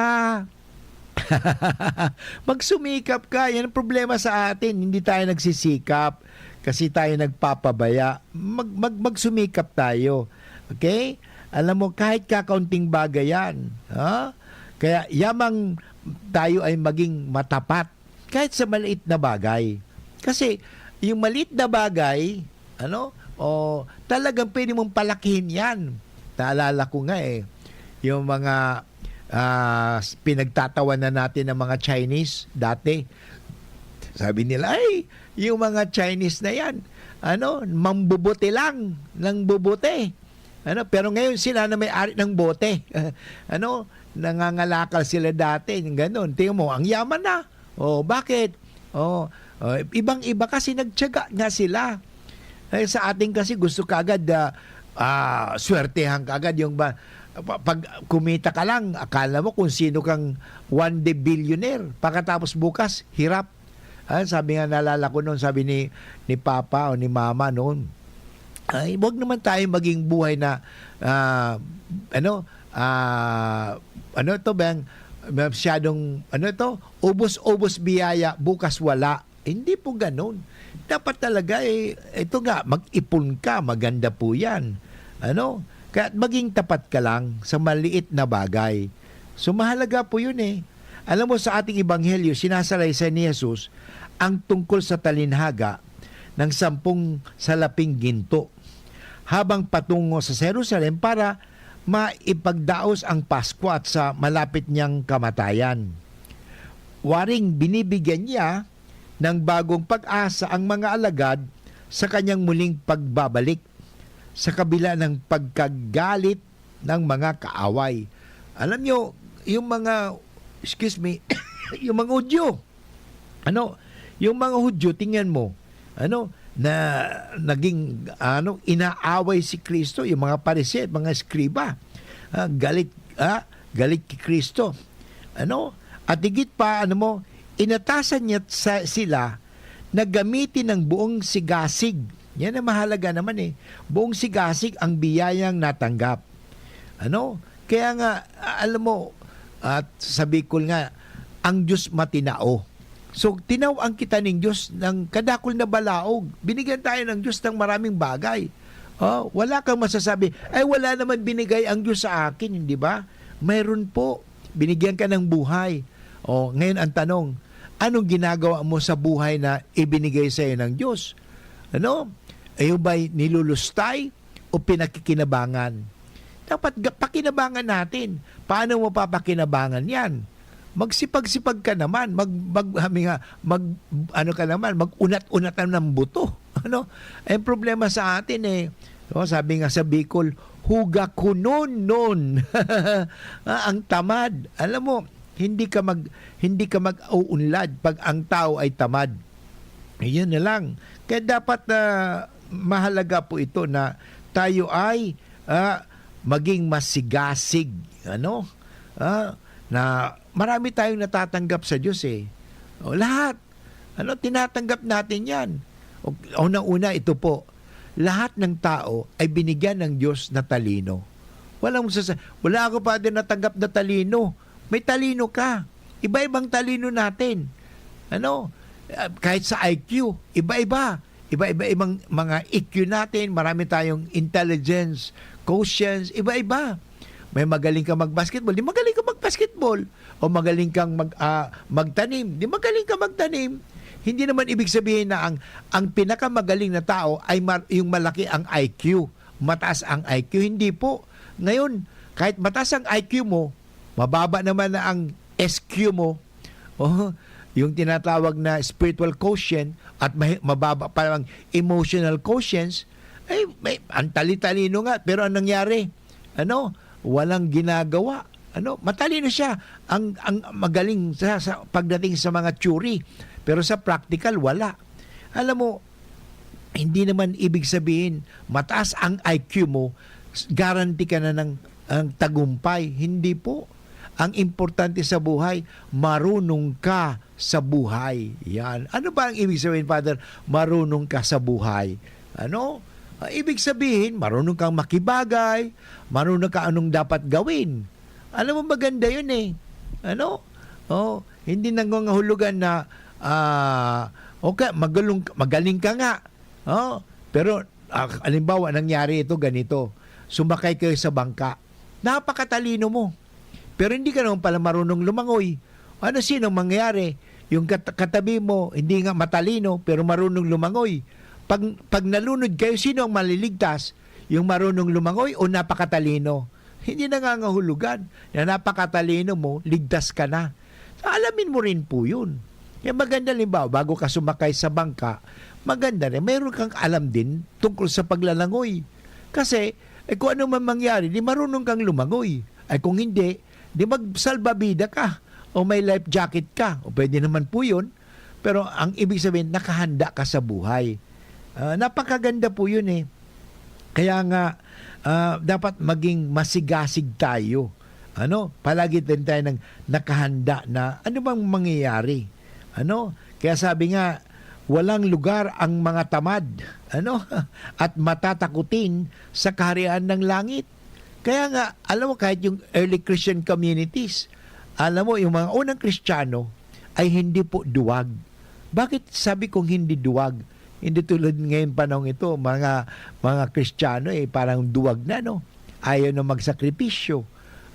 Magsumikap ka. Yan ang problema sa atin. Hindi tayo nagsisikap kasi tayo nagpapabaya. Mag, mag, magsumikap tayo. Okay? Alam mo, kahit kakaunting bagay yan. Ha? Kaya yamang tayo ay maging matapat kahit sa maliit na bagay. Kasi yung maliit na bagay, ano, o talagang pwede mong palakihin yan. Naalala ko nga eh, yung mga, ah, pinagtatawanan natin ng mga Chinese dati. Sabi nila, "Ay, yung mga Chinese na yan, ano, mambubuti lang, nang bubuti." Ano, pero ngayon sila na may-ari ng bote. Ano, nangangalakal sila dati, yung ganun. Tingnan mo, ang yaman na. Oh, bakit? Oh, oh, ibang-iba kasi nagtiyaga nga sila. Eh, sa atin kasi gusto kaagad, ah, ah, swertehan kaagad yung ba, pa-, pag kumita ka lang, akala mo kung sino kang one day billionaire. Pagkatapos bukas, hirap. Ah, sabi nga, naalala ko noon, sabi ni, ni Papa o ni Mama noon, "Ay, wag naman tayo maging buhay na, ah, ano, ah, ano to, bang, masyadong, ano to, ubos-ubos biyaya, bukas wala." Hindi po ganun. Dapat talaga, eh, ito nga, mag-ipon ka, maganda po yan. Ano? Kaya maging tapat ka lang sa maliit na bagay. So, mahalaga po yun eh. Alam mo, sa ating ebanghelyo, sinasalaysay ni Jesus ang tungkol sa talinhaga ng sampung salaping ginto habang patungo sa Jerusalem para maipagdaos ang Pasko at sa malapit niyang kamatayan. Waring binibigyan niya ng bagong pag-asa ang mga alagad sa kanyang muling pagbabalik sa kabila ng pagkagalit ng mga kaaway. Alam nyo, yung mga, excuse me, yung mga Hudyo, ano, yung mga Hudyo, tingnan mo, ano, na naging, ano, inaaway si Kristo, yung mga Pariseo at mga eskriba. Ah, galit, ah, galit kay Kristo. Ano? At higit pa, ano mo, inatasan niya sa, sila na gamitin ang buong sigasig Yan ang mahalaga naman eh. Buong sigasig ang biyayang natanggap. Ano? Kaya nga, a-, alam mo, at sa Bicol nga, ang Diyos matinao. So, tinawan kita ning Diyos ng kadakul na balaog. Binigyan tayo ng Diyos ng maraming bagay. Oh, wala kang masasabi, "Ay, wala naman binigay ang Diyos sa akin," hindi ba? Mayroon po. Binigyan ka ng buhay. Oh, ngayon ang tanong, anong ginagawa mo sa buhay na ibinigay sa'yo ng Diyos? Ano? Iyo ba'y nilulustay o pinakikinabangan? Dapat ga-, pakinabangan natin. Paano mo papakinabangan yan? Magsipag-sipag ka naman, mag, mag, sabi nga, mag, ano ka naman, mag-unat-unat ng buto. Ano? Ang problema sa atin eh, no, sabi nga sa Bicol, "Huga kunon non." Ah, ang tamad. Alam mo, hindi ka mag, hindi ka mag-uunlad pag ang tao ay tamad. Iyon na lang. Kaya dapat na mahalaga po ito na tayo ay, ah, maging masigasig, ano? Ah, na marami tayong natatanggap sa Diyos eh. O, lahat. Ano, tinatanggap natin yan. O, una-una, ito po. Lahat ng tao ay binigyan ng Diyos na talino. Walang magsasa-, "Wala ako, Father, natanggap na talino." May talino ka. Iba-ibang talino natin. Ano? Ah, kahit sa I Q, iba-iba. Iba-iba ibang mga E Q natin. Marami tayong intelligence, quotients, iba-iba. May magaling ka mag-basketball, di magaling ka mag-basketball. O magaling kang mag-, ah, magtanim, di magaling ka magtanim. Hindi naman ibig sabihin na ang, ang pinakamagaling na tao ay mar-, yung malaki ang I Q, mataas ang I Q. Hindi po. Ngayon, kahit mataas ang I Q mo, mababa naman na ang S Q mo, oh, yung tinatawag na spiritual quotient at mahi-, mababa pa ang emotional quotients, ay, may, ang tali-talino nga, pero ang nangyari, ano, walang ginagawa. Ano, matalino siya. Ang, ang magaling sa, sa pagdating sa mga theory, pero sa practical, wala. Alam mo, hindi naman ibig sabihin, mataas ang I Q mo, s-, guarantee ka na ng, ng tagumpay. Hindi po. Ang importante sa buhay, marunong ka sa buhay. Yan. Ano ba ang ibig sabihin, Father? Marunong ka sa buhay. Ano? Ah, ibig sabihin, marunong kang makibagay, marunong ka anong dapat gawin. Alam mo, maganda yun eh. Ano? Oh, hindi nangangahulugan na, ah, okay, magalong-, magaling ka nga. Oh, pero, ah, halimbawa, nangyari ito, ganito. Sumakay kayo sa bangka. Napakatalino mo. Pero hindi ka naman pala marunong lumangoy. Ano, sinong mangyari? Yung kat-, katabi mo, hindi nga matalino, pero marunong lumangoy. Pag, pag nalunod kayo, sino ang maliligtas? Yung marunong lumangoy o napakatalino? Hindi nangangahulugan na napakatalino mo, ligtas ka na. Alamin mo rin po yun. Kaya maganda, halimbawa, bago ka sumakay sa bangka, maganda rin, mayroon kang alam din tungkol sa paglalangoy. Kasi, eh, kung ano man mangyari, di marunong kang lumangoy. Ay kung hindi, di magsalbabida ka o may life jacket ka. O pwede naman po yun. Pero ang ibig sabihin, nakahanda ka sa buhay. Ah, napakaganda po yun eh. Kaya nga, ah, dapat maging masigasig tayo. Ano? Palagi din tayo nang nakahanda na ano bang mangyayari. Ano? Kaya sabi nga, "Walang lugar ang mga tamad, ano? At matatakutin sa kaharian ng langit." Kaya nga, alam mo, kahit yung early Christian communities, alam mo, yung mga unang Kristiyano ay hindi po duwag. Bakit sabi kong hindi duwag? Hindi tulad ngayon panahon ito, mga, mga Kristiyano, eh, parang duwag na, no? Ayaw na magsakripisyo.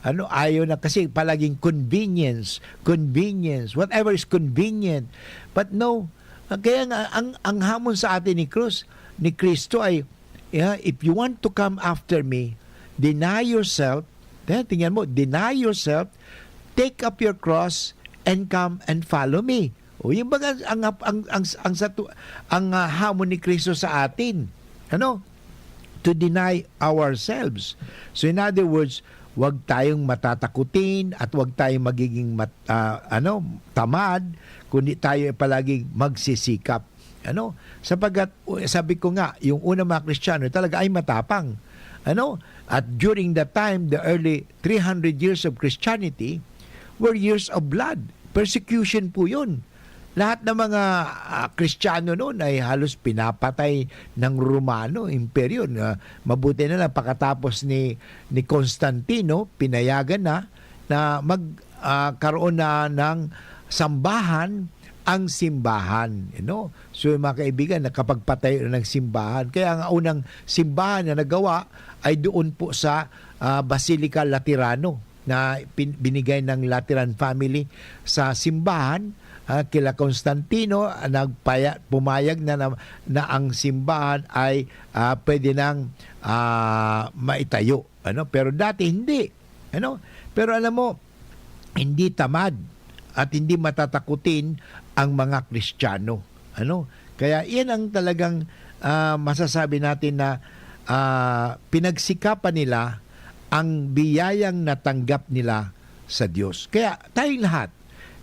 Ano, ayaw na kasi palaging convenience, convenience, whatever is convenient. But no, ah, kaya nga, ang, ang hamon sa atin ni Cruz, ni Kristo ay, yeah, "If you want to come after me, deny yourself." Then, tingnan mo, "Deny yourself, take up your cross, and come and follow me." O, yung baga, ang, ang, ang, ang, sa tu-, ang, ah, hamon ni Kristo sa atin. Ano? To deny ourselves. So, in other words, wag tayong matatakutin at wag tayong magiging mat-, ah, ano, tamad, kundi tayo ay palaging magsisikap. Ano? Sapagkat, u-, sabi ko nga, yung unang mga Kristiyano talaga ay matapang. Ano? At during that time, the early three hundred years of Christianity were years of blood. Persecution po yun. Lahat ng mga, ah, Kristiyano noon ay halos pinapatay ng Romano Imperyo. Na mabuti na lang, pakatapos ni, ni Constantino, pinayagan na, na mag, ah, karoon na ng sambahan ang simbahan, you know. So, yung mga kaibigan, nakapagpatayo na ng simbahan. Kaya ang unang simbahan na nagawa ay doon po sa, ah, Basilica Laterano na pin-, binigay ng Lateran family sa simbahan, ah, kila Constantino, ah, nagpaya-, pumayag na, na, na ang simbahan ay, ah, pwede nang, ah, maitayo, ano? Pero dati hindi, ano? Pero alam mo, hindi tamad at hindi matatakutin ang mga Kristiyano, ano? Kaya iyan ang talagang, ah, masasabi natin na, ah, pinagsikapan nila ang biyayang natanggap nila sa Diyos. Kaya tayong lahat,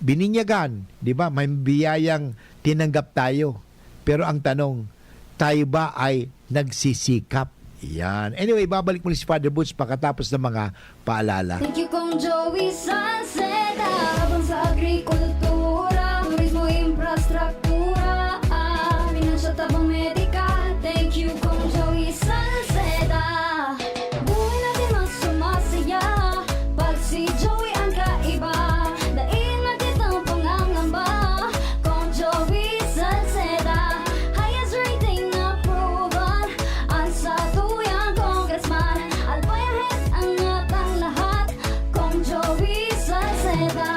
bininyagan, di ba? May biyayang tinanggap tayo. Pero ang tanong, tayo ba ay nagsisikap? Yan. Anyway, babalik muli si Father Butch pakatapos ng mga paalala. Thank you, Kong Joey Salceda. Tabang sa agrikultura, turismo, infrastruktura, ah, financial tabang medikal. Thank you, Kong Joey Salceda. Buhay natin mas sumasaya pag si Joey ang kaiba. Dai na kitang pangangamba, Kong Joey Salceda. Highest rating approval. An satuyang congressman, Albay ahead angat ang lahat, Kong Joey Salceda.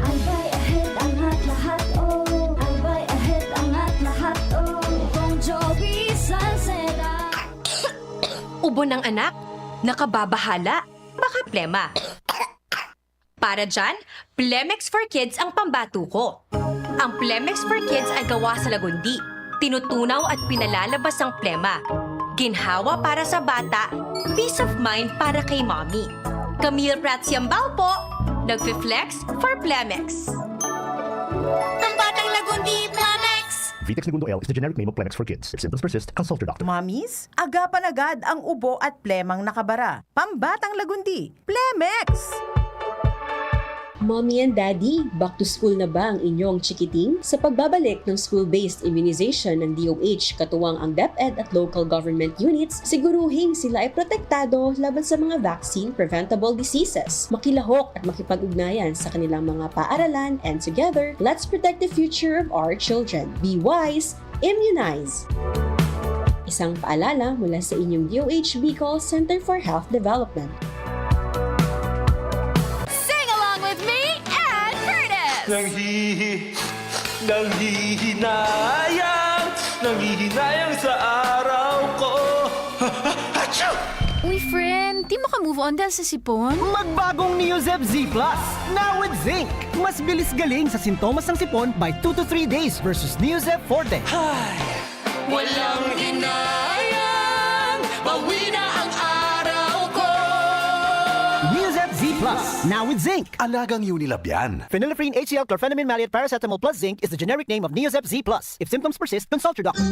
Albay ahead angat lahat, oh. Albay ahead angat lahat, oh. Kong Joey Salceda. Ubo ng anak? Nakababahala? Baka plema. Para dyan, Plemex for Kids ang pambato ko. Ang Plemex for Kids ay gawa sa lagundi. Tinutunaw at pinalalabas ang plema. Ginhawa para sa bata, peace of mind para kay mommy. Camille Prats Yambao po, nagfi-flex for Plemex. Pambatang Lagundi, Plemex! Vitex Negundo L is the generic name of Plemex for Kids. If symptoms persist, consult your doctor. Mommies, agapan agad ang ubo at plemang nakabara. Pambatang Lagundi, Plemex! Mommy and Daddy, back to school na ba ang inyong chikiting? Sa pagbabalik ng school-based immunization ng D O H, katuwang ang DepEd at local government units, siguruhing sila ay protektado laban sa mga vaccine-preventable diseases. Makilahok at makipag-ugnayan sa kanilang mga paaralan, and together, let's protect the future of our children. Be wise, immunize! Isang paalala mula sa inyong D O H Bicol Center for Health Development. Sing along with me and Curtis! Nanghihi-, nanghihinayang, nanghihinayang sa araw ko. Achoo! Uy, friend, di maka-move on dahil sa sipon? Magbagong Neozep Z plus, now with zinc. Mas bilis galing sa sintomas ng sipon by two to three days versus Neozep Forte. Hay! Walang hinayang, bawi na ang araw ko. Neozep Z plus, now with zinc. Alagang Unilab yan. Phenylephrine, H C L, chlorphenamine maleate, paracetamol plus zinc is the generic name of Neozep Z plus. If symptoms persist, consult your doctor.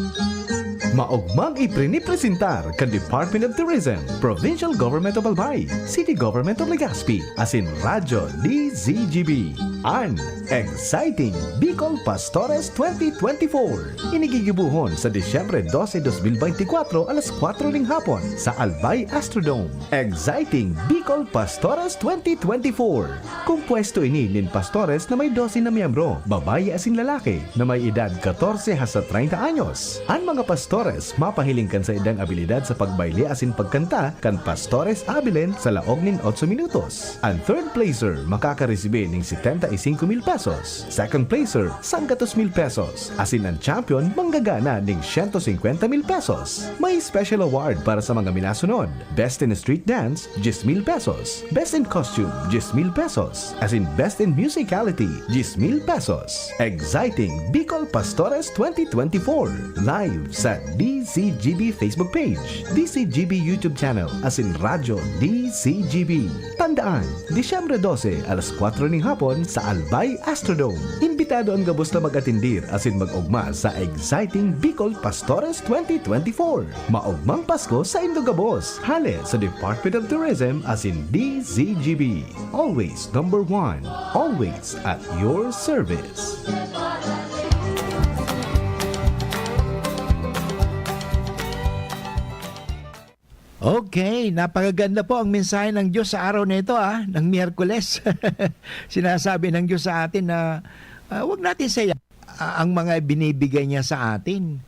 Maogmang iprinipresentar kan Department of Tourism, Provincial Government of Albay, City Government of Legazpi, asin Radyo D Z G B, an Exciting Bicol Pastores twenty twenty-four. Ini gigibohon sa Disyembre dose, dos mil beintikwatro, alas kwatro ning hapon, sa Albay Astrodome. Exciting Bicol Pastores twenty twenty-four. Kompuesto ini nin pastores na may dose na miyembro, babayi asin lalaki, na may edad katorse hasta treinta anyos. An mga pastores mapahiling kan saindang abilidad sa pagbayle asin pagkanta kan Pastores Abilene sa laog nin otso minutos. An third placer makakaresibi nin setenta y cinco mil pesos, second placer, sanggatos mil pesos, asin an champion manggagana nin siyento singkwenta mil pesos. May special award para sa mga minasunod: Best in Street Dance, diyes mil pesos. Best in Costume, diyes mil pesos. Asin Best in Musicality, diyes mil pesos. Exciting Bicol Pastores twenty twenty-four. Live sa D Z G B Facebook page, D Z G B YouTube channel, asin Radyo D Z G B. Tandaan, Disyembre dose, alas kwatro ning hapon, sa Albay Astrodome. Imbitado an gabos na mag-atendir asin mag-ogma sa Exciting Bicol Pastores twenty twenty-four. Maogmang Pasko sa indo gabos. Hale sa Department of Tourism asin D Z G B. Always number one. Always at your service. Okay, napakaganda po ang mensahe ng Diyos sa araw na ito, ah, ng Miyerkules. Sinasabi ng Diyos sa atin na, ah, wag natin saya, ah, ang mga binibigay niya sa atin.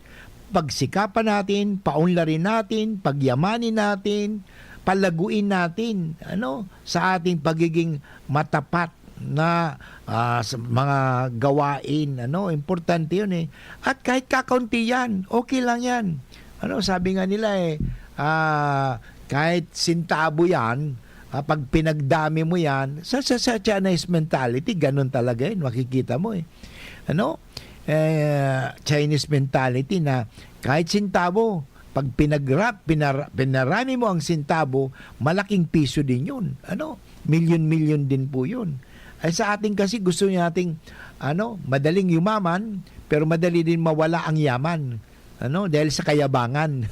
Pagsikapan natin, paunlarin natin, pagyamanin natin, palaguin natin, ano, sa ating pagiging matapat na, ah, sa mga gawain, ano, importante yun, eh. At kahit kakaunti yan, okay lang yan. Ano, sabi nga nila, eh, ah, kahit sintabo yan, ah, pag pinagdami mo yan, sa, sa, sa Chinese mentality, ganun talaga yun, makikita mo, eh. Ano? Eh, Chinese mentality na kahit sintabo, pag pinagra-, pinara-, pinarami mo ang sintabo, malaking piso din yun. Ano? Milyon-milyon din po yun. Ay, sa atin kasi, gusto nating, ano, madaling yumaman, pero madali din mawala ang yaman. Ano? Dahil sa kayabangan.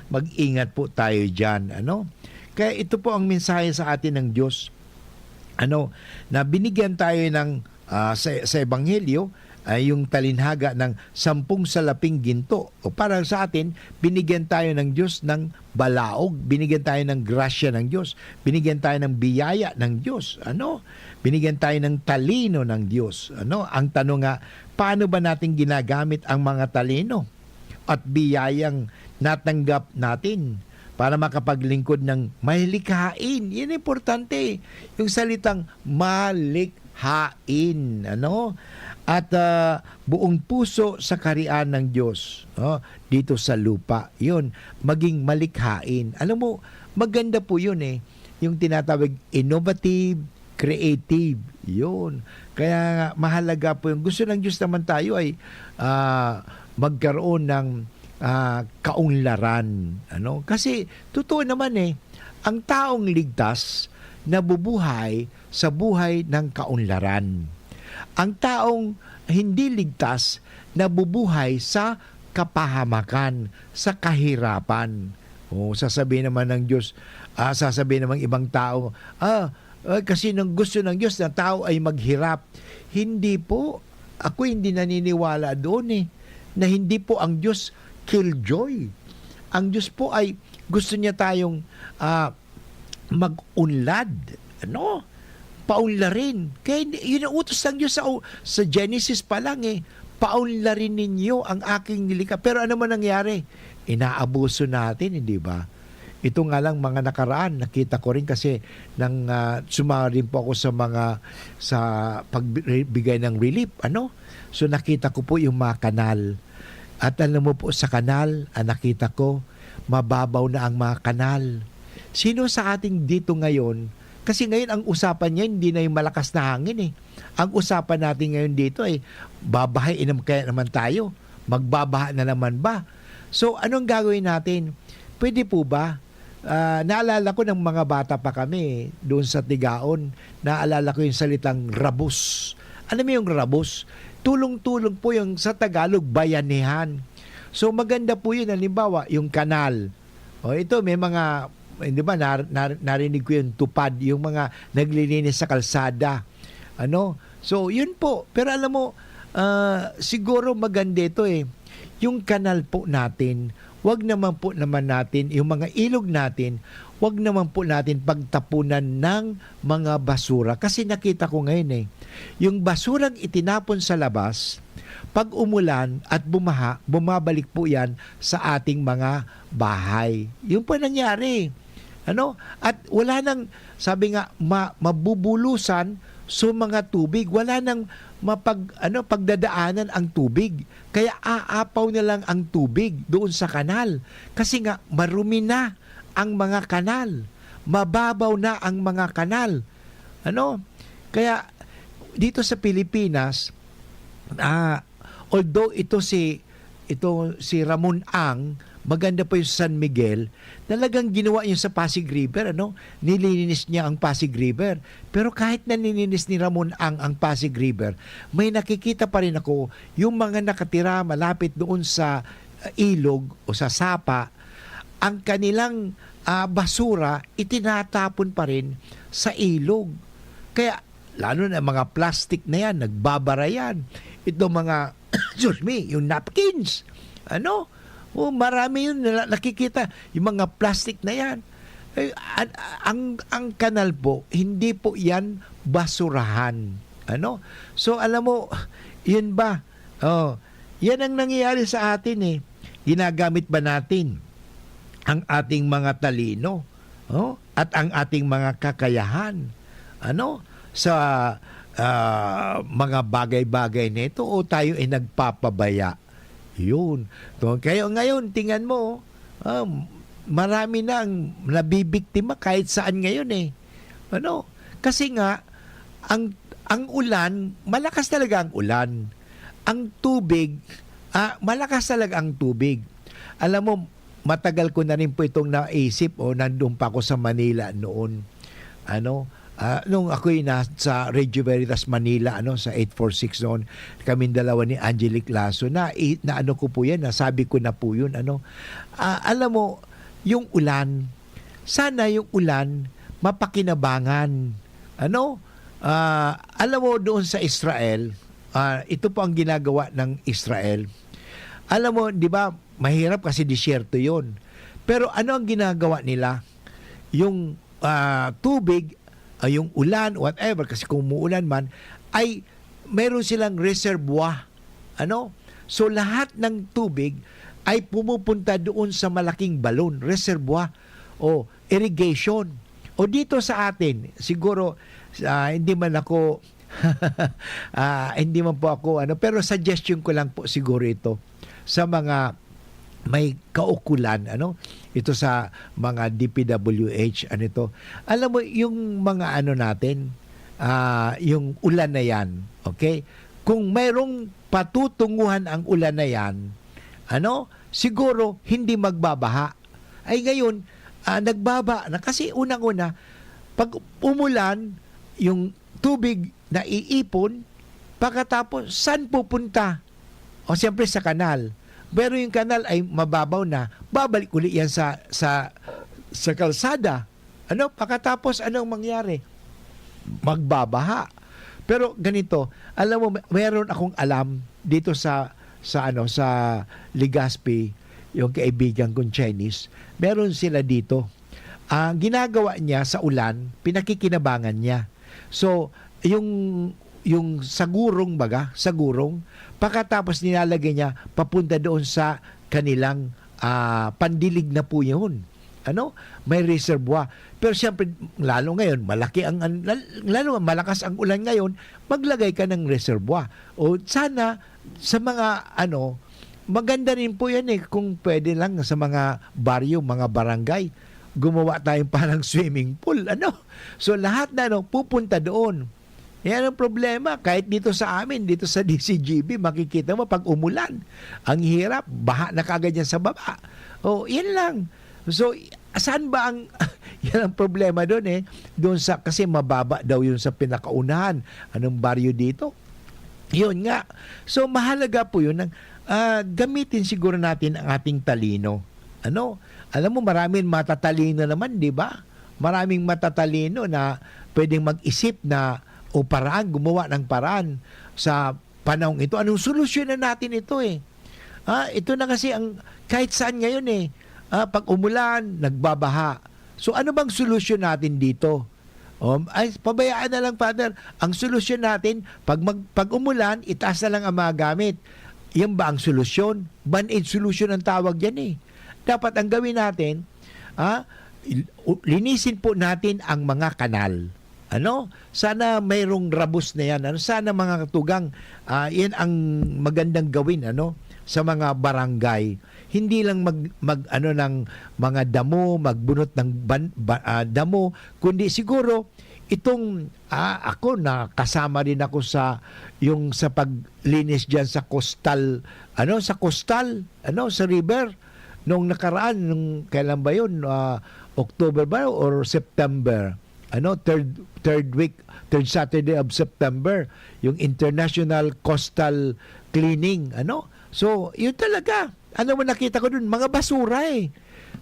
Mag-ingat po tayo diyan, ano? Kaya ito po ang mensahe sa atin ng Diyos. Ano, na binigyan tayo ng, ah, sa, sa Ebanghelyo, ay yung talinhaga ng sampung salaping ginto. O para sa atin, binigyan tayo ng Diyos ng balaog, binigyan tayo ng grasya ng Diyos, binigyan tayo ng biyaya ng Diyos, ano? Binigyan tayo ng talino ng Diyos, ano? Ang tanong nga, paano ba natin ginagamit ang mga talino at biyayang natanggap natin para makapaglingkod ng malikhain? Yan importante, yung salitang malikhain, ano? At, ah, buong puso sa kaharian ng Diyos, no? Dito sa lupa. Yun, maging malikhain. Alam mo, maganda po yun, eh. Yung tinatawag innovative, creative. Yun. Kaya nga, mahalaga po yung gusto ng Diyos naman tayo ay, ah, magkaroon ng, ah, kaunlaran. Ano? Kasi, totoo naman, eh, ang taong ligtas nabubuhay sa buhay ng kaunlaran. Ang taong hindi ligtas nabubuhay sa kapahamakan, sa kahirapan. O, sasabihin naman ng Diyos, ah, sasabihin naman ibang tao, "Ah, ah, kasi nang gusto ng Diyos na tao ay maghirap." Hindi po. Ako hindi naniniwala doon, eh, na hindi po ang Diyos killjoy. Ang Diyos po ay gusto niya tayong, ah, mag-unlad, ano? Paunlarin. Kaya hindi, yun ang utos ng Diyos sa, sa Genesis pa lang, eh. "Paunlarin ninyo ang aking nilikha." Pero ano man nangyari? Inaabuso natin, hindi ba? Ito nga lang, mga nakaraan, nakita ko rin kasi nang, ah, sumama rin po ako sa mga, sa pagbigay ng relief, ano? So, nakita ko po yung mga kanal. At alam mo po, sa kanal, ang nakita ko, mababaw na ang mga kanal. Sino sa ating dito ngayon? Kasi ngayon, ang usapan niya, hindi na yung malakas na hangin, eh. Ang usapan natin ngayon dito ay, babahain nam-, kaya naman tayo. Magbabaha na naman ba? So, anong gagawin natin? Pwede po ba? Ah, naalala ko ng mga bata pa kami, doon sa Tigaon, naalala ko yung salitang rabos. Alam mo yung rabos? Tulong-tulong po yung sa Tagalog, bayanihan. So, maganda po yun. Halimbawa, yung kanal. O, ito, may mga, eh, di ba, nar-, nar-, narinig ko yung tupad, yung mga naglilinis sa kalsada. Ano? So, yun po. Pero alam mo, ah, siguro maganda ito, eh. Yung kanal po natin, wag naman po naman natin, yung mga ilog natin, wag naman po natin pagtapunan ng mga basura. Kasi nakita ko ngayon, eh, yung basurang itinapon sa labas, pag umulan at bumaha, bumabalik po yan sa ating mga bahay. Yun po nangyari. Ano? At wala nang, sabi nga, ma-, mabubulusan so mga tubig. Wala nang mapag-, ano, pagdadaanan ang tubig. Kaya aapaw na lang ang tubig doon sa kanal. Kasi nga, marumi na ang mga kanal. Mababaw na ang mga kanal. Ano? Kaya, dito sa Pilipinas, ah, although ito si, ito si Ramon Ang, maganda pa yung San Miguel, talagang ginawa niya sa Pasig River, ano? Nilininis niya ang Pasig River. Pero kahit na nilinis ni Ramon Ang ang Pasig River, may nakikita pa rin ako yung mga nakatira malapit doon sa, ah, ilog o sa sapa, ang kanilang, ah, basura itinatapon pa rin sa ilog. Kaya, lalo na mga plastic na yan, nagbabara yan. Itong mga, excuse me, yung napkins, ano? Oo, marami yun na nakikita, yung mga plastic na yan. Eh, an-, ang, ang kanal po, hindi po yan basurahan. Ano? So, alam mo, yun ba? Oh, yan ang nangyayari sa atin eh. Ginagamit ba natin ang ating mga talino? Oh, at ang ating mga kakayahan? Ano? Sa, ah, mga bagay-bagay na ito o tayo ay nagpapabaya? Yun. To-, kaya ngayon, tingnan mo, ah, marami na ang nabibiktima kahit saan ngayon eh. Ano? Kasi nga, ang, ang ulan, malakas talaga ang ulan. Ang tubig, ah, malakas talaga ang tubig. Alam mo, matagal ko na rin po itong naisip, o nandun pa ako sa Manila noon. Ano, ah, nung ako'y nasa Radio Veritas Manila, ano, sa eight four six noon, kaming dalawa ni Angelic Lasso, na, i-, na ano ko po yan, nasabi ko na po yun, ano. Ah, alam mo, yung ulan, sana yung ulan mapakinabangan. Ano? Ah, alam mo, doon sa Israel, ah, ito po ang ginagawa ng Israel. Alam mo, di ba, mahirap kasi disyerto yun. Pero ano ang ginagawa nila? Yung, ah, tubig, ah, yung ulan, whatever, kasi kung umuulan man, ay meron silang reservoir. Ano? So, lahat ng tubig ay pumupunta doon sa malaking balon, reservoir, o irrigation. O dito sa atin, siguro, ah, hindi man ako, ah, hindi man po ako, ano, pero suggestion ko lang po siguro ito sa mga may kaukulan, ano, ito sa mga D P W H, ano ito. Alam mo, yung mga ano natin, ah, yung ulan na yan, okay? Kung mayroong patutunguhan ang ulan na yan, ano, siguro hindi magbabaha. Ay ngayon, ah, nagbaba na kasi unang-una, pag umulan, yung tubig naiipon, pagkatapos saan pupunta? O siyempre sa kanal. Pero yung kanal ay mababaw na, babalik uli yan sa, sa, sa kalsada. Ano? Pagkatapos, anong mangyari? Magbabaha. Pero ganito, alam mo, may-, meron akong alam dito sa, sa ano, sa Legazpi, yung kaibigan kong Chinese, meron sila dito. Ang ginagawa niya sa ulan, pinakikinabangan niya. So, yung, yung sagurong baga, sagurong, pagkatapos nilalagay niya papunta doon sa kanilang, ah, pandilig na po yun. Ano? May reservoir. Pero siyempre, lalo ngayon, malaki ang, ang, lal-, lalo malakas ang ulan ngayon, maglagay ka ng reservoir. O sana, sa mga, ano, maganda rin po yan eh, kung pwede lang sa mga baryo, mga barangay, gumawa tayong parang swimming pool, ano? So, lahat na, ano, pupunta doon. Yan ang problema. Kahit dito sa amin, dito sa D C G B, makikita mo pag umulan, ang hirap, baha na kaagad yan sa baba. O, yan lang. So, saan ba ang, yan ang problema doon eh. Doon sa, kasi mababa daw yun sa pinakaunahan. Anong baryo dito? Yun nga. So, mahalaga po yun. Ang, ah, gamitin siguro natin ang ating talino. Ano? Alam mo, maraming matatalino naman, di ba? Maraming matatalino na pwedeng mag-isip na o paraan, gumawa ng paraan sa panahong ito. Anong solusyonan natin ito eh? Ah, ito na kasi ang kahit saan ngayon eh. Ah, pag umulan, nagbabaha. So ano bang solusyon natin dito? Um, ay, pabayaan na lang, Father. Ang solusyon natin, pag, mag, pag umulan, itaas na lang ang mga gamit. Yan ba ang solusyon? Band-aid solution ang tawag yan eh. Dapat ang gawin natin, ah, il-, u-, linisin po natin ang mga kanal. Ano? Sana mayroong rabos na yan. Ano? Sana mga katugang, ah, yan ang magandang gawin, ano? Sa mga barangay. Hindi lang mag, mag, ano, ng mga damo, magbunot ng ban-, ba, ah, damo, kundi siguro itong, ah, ako, nakasama rin ako sa, yung sa paglinis diyan sa coastal, ano, sa coastal, ano, sa river. Nung nakaraan, nung kailan ba yun? Ah, October ba or September? Ano, third, third week, third Saturday of September, yung International Coastal Cleaning, ano? So, yun talaga. Ano mo nakita ko dun? Mga basura eh.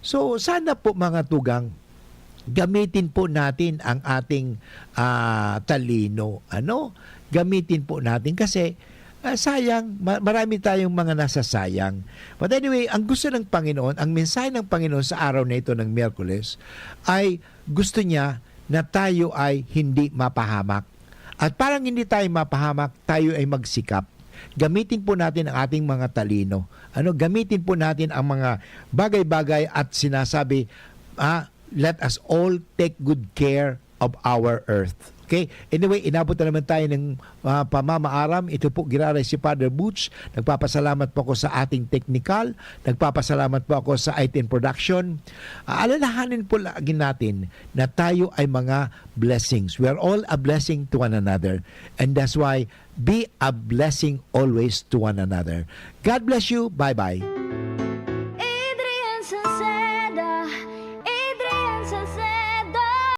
So, sana po, mga tugang, gamitin po natin ang ating, ah, talino, ano? Gamitin po natin kasi, Ah, sayang, ma- marami tayong mga nasasayang. But anyway, ang gusto ng Panginoon, ang mensahe ng Panginoon sa araw na ito ng Miyerkules, ay gusto niya na tayo ay hindi mapahamak. At parang hindi tayo mapahamak, tayo ay magsikap. Gamitin po natin ang ating mga talino. Ano, gamitin po natin ang mga bagay-bagay at sinasabi, ah, "Let us all take good care of our earth." Okay? Anyway, inabot na naman tayo ng ah, pamamaaram. Ito po, giraray si Father Butch. Nagpapasalamat po ako sa ating technical. Nagpapasalamat po ako sa I T N Production. Ah, alalahanin po lagi natin na tayo ay mga blessings. We are all a blessing to one another. And that's why, be a blessing always to one another. God bless you. Bye-bye.